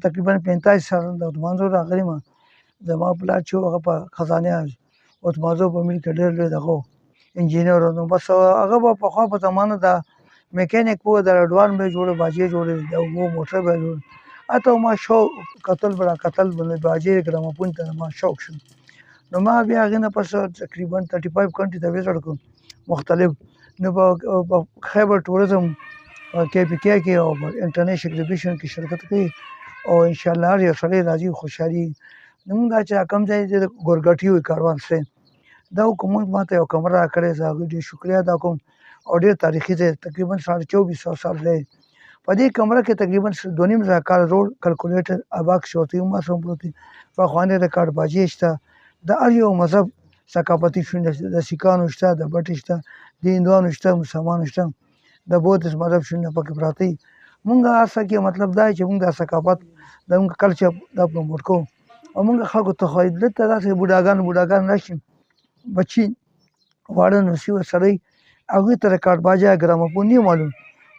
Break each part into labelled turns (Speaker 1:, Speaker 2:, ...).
Speaker 1: تقریبا 45 سال د اتمانزو راغلی ما. زما پلار چې هغه په خزانه اتمانزو په ملک کې ډېر لوی دغه انجینر. نو بس هغه به پخوا په زمانه د میکانیک وو، د رډوان به جوړ، باجې جوړې، د اوبو موټر به جوړ. اته ما شوق قتل به قتل به باجې ګرامافون ته ما شوق شو. نو ما بیا هغې نه پس تقریبا 35 کنټري ته وزټ کړو مختلف. نو په خیبر ټوریزم کې پی کې کې او انټرنیشنل ایگزیبیشن کې شرکت کوي او ان شاء الله هر یو سړی راځي خوشحالي. نو موږ دا چې کوم ځای دی ګورګټي وي کاروان سره دا حکومت ماته یو کمره راکړې، زه هغوی ډېر شکریه ادا کوم. او ډېر تاریخي ځای، تقریبا 2450 سال دی. په دې کمره کې تقریبا 2500 کال زوړ کلکولیټر اباک شوتی هم سم پروت دی، پخوانی ریکارډ باجې شته، د هر یو مذهب ثقافتي شونډه شته، د سیکانو شته، د بټې شته، د هندوانو شته، مسلمانانو شته، د بودیست مذهب شونډه پکې پراته دي. مونږ هڅه کې مطلب دا چې مونږ د ثقافت د مونږ کلچر دا پروموټ کوو او مونږ خلکو ته ښایو. دلته داسې بوډاګان راشي، بچي واړه نوسي سړی هغوی ته ریکارډ باجه ګرامافون نه معلوم،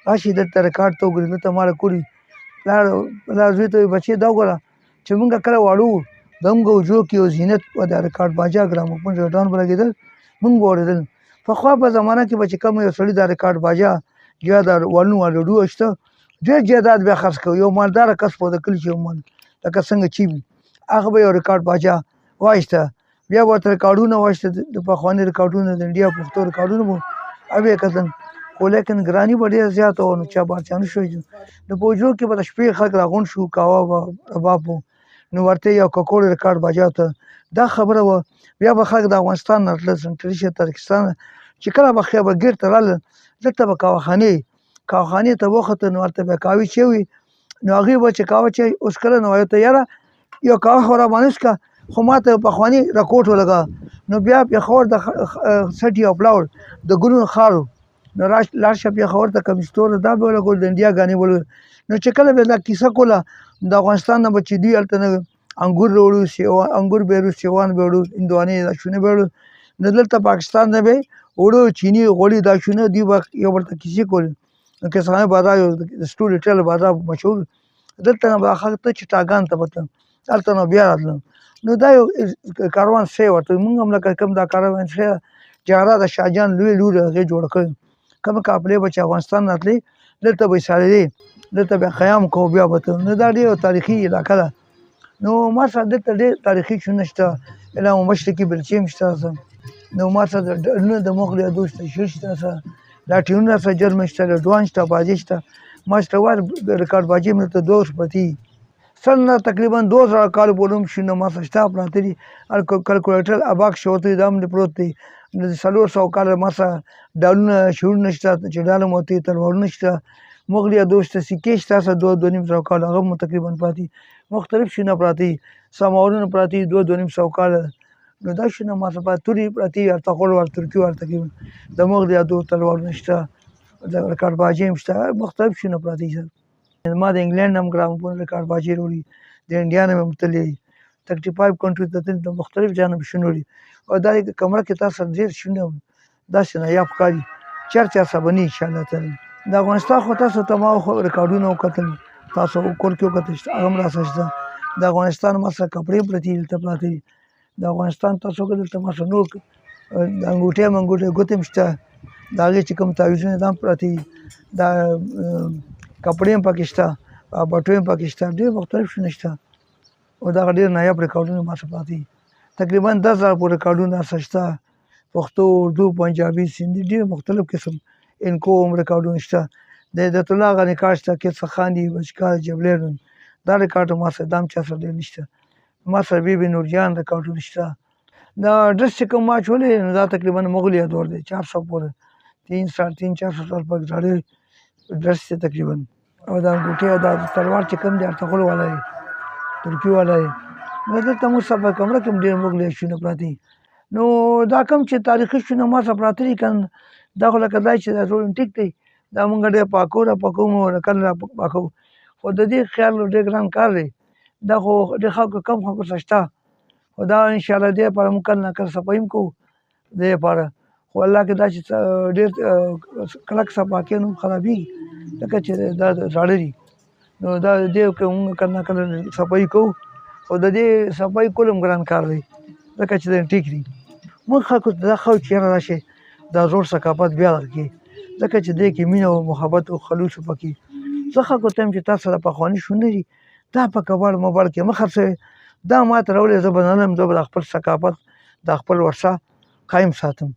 Speaker 1: راشي دلته ریکارډ ته وګوري. دلته ما کوري پلار زوی ته وایي بچې دا وګوره چې مونږ کله واړه وو د مونږ حجرو کې یو زینت و، د ریکارډ باجه ګرامافون ریډان به لګېدل، مونږ به اورېدل. پخوا په زمانه کې به چې کوم یو سړي دا ریکارډ باجه یا د والونو والډو شته ډېر جایداد بیا خرڅ کوي. یو مالداره کس په د کلي چې مال لکه څنګه چې وي هغه به یو ریکارډ باجه واخیسته، بیا به ورته ریکارډونه واخیسته، د پخواني ریکارډونه د انډیا پښتو ریکارډونه به هغه یې کتل. خو لیکن ګراني به ډېره زیاته وه، نو چا بار چا نه شو. نو په حجرو کې به د شپې خلک راغونډ شو، قهوه به رباب و، نو ورته یو ککوړ ریکارډ باجه ته دا خبره وه. بیا به خلک د افغانستان نه راتلل، سنټرل ایشیا، تاجکستان، چې کله به خیبر ګېټ ته راغلل دلته به قهوهخانې ته وختل، نو هلته به قهوې چای وي. نو هغوی به چې قهوه چای اوس کله نو ورته یاره یو قهوه خو راباندې وڅښه، خو ما ته پخوانی رکوټ ولګه. نو بیا پېښور د سټي او پلاور د ګلونو ښار و، نو لاړ شه پېښور ته کمیستور دا به ولګول، د انډیا ګانې ولګول. نو چې کله به دا کیسه کوله د افغانستان نه به چې دوی هلته نه انګور راوړو، انګور به یې وړو، سیوان به یې وړو، هندوانې دا شونه به یې وړو. نو دلته پاکستان نه به یې وړو چیني غوړي دا شونه، دوی به یو بل ته کیسې کولې. نو کیسهخانه بازار یو د سټوري ټیل بازار مشهور، دلته نه به خلک ته چټاګان ته به تلل، هلته نو بیا راتلل. نو دا یو کاروان سری ورته مونږ هم لکه کوم دا کاروان سری چې هغه د شاه جهان لوی لور هغې جوړه کړې. کومه قافلې به چې افغانستان راتلې دلته به ایسارېدې، دلته به قیام کوو، بیا به تلل. نو دا ډېره تاریخي علاقه ده. نو ما سره دلته ډېر تاریخي شونه شته، علامه مشرقي بلچې هم شته. نو ما سره ډلونه د مغل یادو شته، شیر شته، لاټیونونه سره جرم شته، رډوان شته، باجې شته. ما شته وار ریکارډ باجې مې دلته دوه پرتې دي. سل نه تقریبا 2000 کال پورې هم شونه ما سره شته پراته دي. کلکولیټر اباک شوتی دا هم پروت دی. 400 کاله ما سره ډالونه شعورونه شته چې ډال هم ورته تلوارونه شته، مغل یادو شته، سکې شته سره 2-2.5 کاله هغه هم تقریبا پاتې، مختلف شونه پراته دي، سماورونه پراته دي 2-2.5 کاله. نو دا شونه ما سره پاتې، تورې پرتې دي، ارتقل ور ترکي ور تقریبا د مغل یادو تلوارونه شته، د ریکارډ باجې هم شته، مختلف شونه پراته دي. ما د انګلینډ هم ګرامافون ریکارډ باجې راوړي، د انډیا نه مې هم تللي، 35 کنټري ته تللي، د مختلف ځایونو مې شونه وړي. او دا کمره کې تاسو سره ډېر شونه داسې نایاب ښکاري چې هر چا سره به نه انشاءالله تعالی. د افغانستان خو تاسو ته ما خو ریکارډونه وکتل، تاسو کور کې وکتل، هغه هم راسره شته. د افغانستان ما سره کپړې پرتې دي، دلته پراته دي. د افغانستان تاسو که دلته ما سره نور د انګوټې منګوټې ګوتې هم شته، د هغې چې کوم تعویذونه دا هم پراته دي، دا کپړې هم پکې شته، بټوې هم پکې شته، ډېر مختلف شیونه شته. او دغه ډېر نایاب ریکارډونه ما سره پراته دي، تقریبا 10,000 پورې ریکارډونه سره شته، پښتو، اردو، پنجابي، سندي، ډېر مختلف قسم انکو هم ریکارډونه شته. د عزت الله هغه ریکارډ شته کې څه خاندي بچکار جبلې دا ریکارډ ما سره دا هم چا سره ډېر نشته. ما سره بي بي نورجان ریکارډونه شته. دا ډرس چې کوم ما اچولی نو دا تقریبا مغلیه دور دی، 400 پورې، 3 3.5 400 سال پکې زاړه ډرس دی تقریبا. او دا انګوټې او دا تلوار چې کوم دی ارتغل والا دی، ترکي والا دی. نو دلته موږ سره په کمره کې هم ډېر مغلیه شونه پراته دي. نو دا کوم چې تاریخي شونه ما سره پراته دي که نه، دا خو لکه دا چې دا زوړ انټیک دی، دا مونږ ډېر پاکو را پاکو مو کله را پاکو، خو د دې خیال ډېر ګران کار دی. دا خو ډېر خلکو کم خلکو سره شته. خو دا انشاءالله دې لپاره موږ کله نا کله صفایي هم کوو دې لپاره. خو الله کې دا چې ډېر کلک صفا کوې نو خرابېږي، ځکه چې دا زاړه دي. نو دا دې کې موږ کله نا کله صفایي کوو، خو د دې صفایي کول هم ګران کار دی، ځکه چې دا ټیک دي. موږ خلکو ته دا ښه چې یاره راشئ دا زوړ ثقافت بیا دغه کړي، ځکه چې دې کې مینه او محبت او خلوص پکې. زه خلکو ته وایم چې تاسو سره پخواني شونه دي، دا په کباړ مباړ کې مه خرڅوئ، دا ماته راولئ، زه به نه لم، زه به د خپل ثقافت د خپل ورثه قایم ساتم.